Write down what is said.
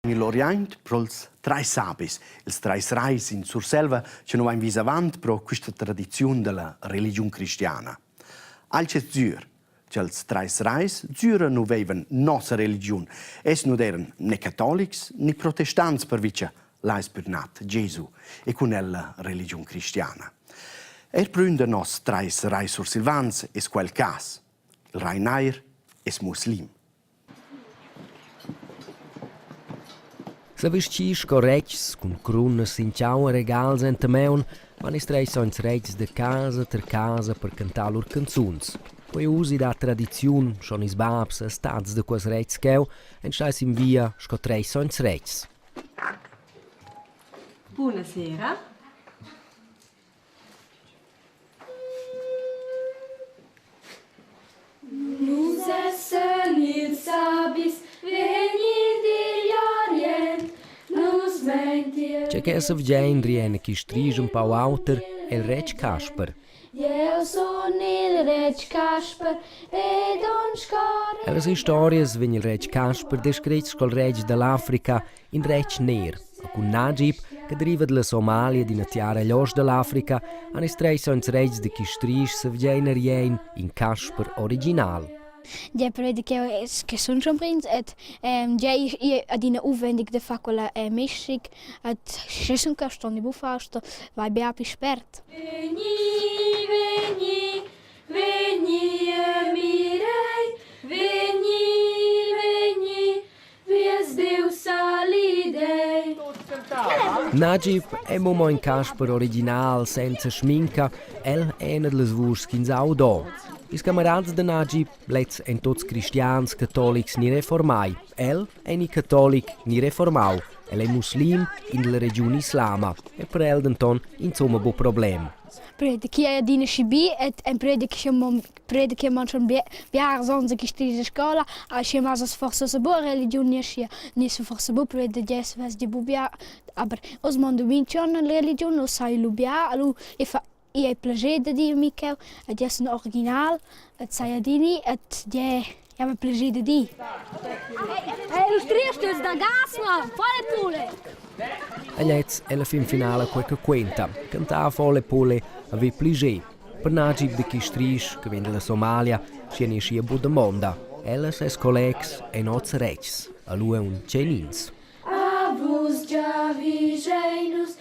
In l'Oriaint pro'ls trais sabis, ils trais rais in Surselva cha nu vain vis avant pro quista tradiziun da la religiun cristiana. Alch es sgür, cha'ls trais rais züra nu veivan nossa religiun. Els nu d'eiran ne catolics ni protestants pervi cha l'ais pür nat Gesu e cun el la religiun cristiana. Eir prün da noss trais rais sursilvans es quel cas. Il rai nair es muslim. Sa vestgir sco retgs cun crunas sin tgau e regals enta maun van ils treis sogns retgs da casa ter casa per cantar lur canzuns. Quei usit ha tradiziun, schon ils babs e stats da quels retgs cheu ein stai sin via sco treis sogns retgs. Buonasera. Nus essan ils sabis vegni digl Orient, nus mein tier. Tgei che savgein riena chi strisch un pau auter el retg Casper. Jeu sun il retg Casper ed on score. Ellas historias vegn il retg Casper descret sco il retg dall'Africa in retg ner. Cun Najib, che deriva dalla Somalia d'ina tiara egl ost dall'Africa, han ils treis sogns retgs da quist strisch savgein erien in Casper original. Ja, prevede che che sun schon prinz et ja ich ich adina uwendig da far quella mischig et sche sun che ston bu far sto vai bia pli spert. Vegni, vegni, vegni e mirei, vegni, vegni, Vies Deus salidei. Najib è mo in Casper original senza schminca, el è ina dallas vuschs ch'ins auda. Ils camerats da Najib, lezs èn tuts cristians, catolics ni reformai. El è ni catolic ni reformau. El è muslim in dalla regiun islama e per el denton insomma buc problem. Preda chi è adina schi bi ed empreda che preda che mangian biars onns che studi da scola, aschi masas forsa sa buca religiun ni aschia, ni sa forsa buc preda jes vess di bu bia, aber oz mondo minch'on la religiun, oz sai lu bia, lu e fa i ei plager da dir mi cheu, ed jes un original, et sai adini, et je ja mi plager da dir. Hey, lu striestes da gas, ma, volle pule! E gliez è la fin finala quei che quenta. Cantar volle pule haver pliger. Per Najib da quist strisch che vegn dalla Somalia sia neschi buca damonda. Ella e ses collegs ein oz retgs, a lu aunc tgeinins. A vus giavischein nus.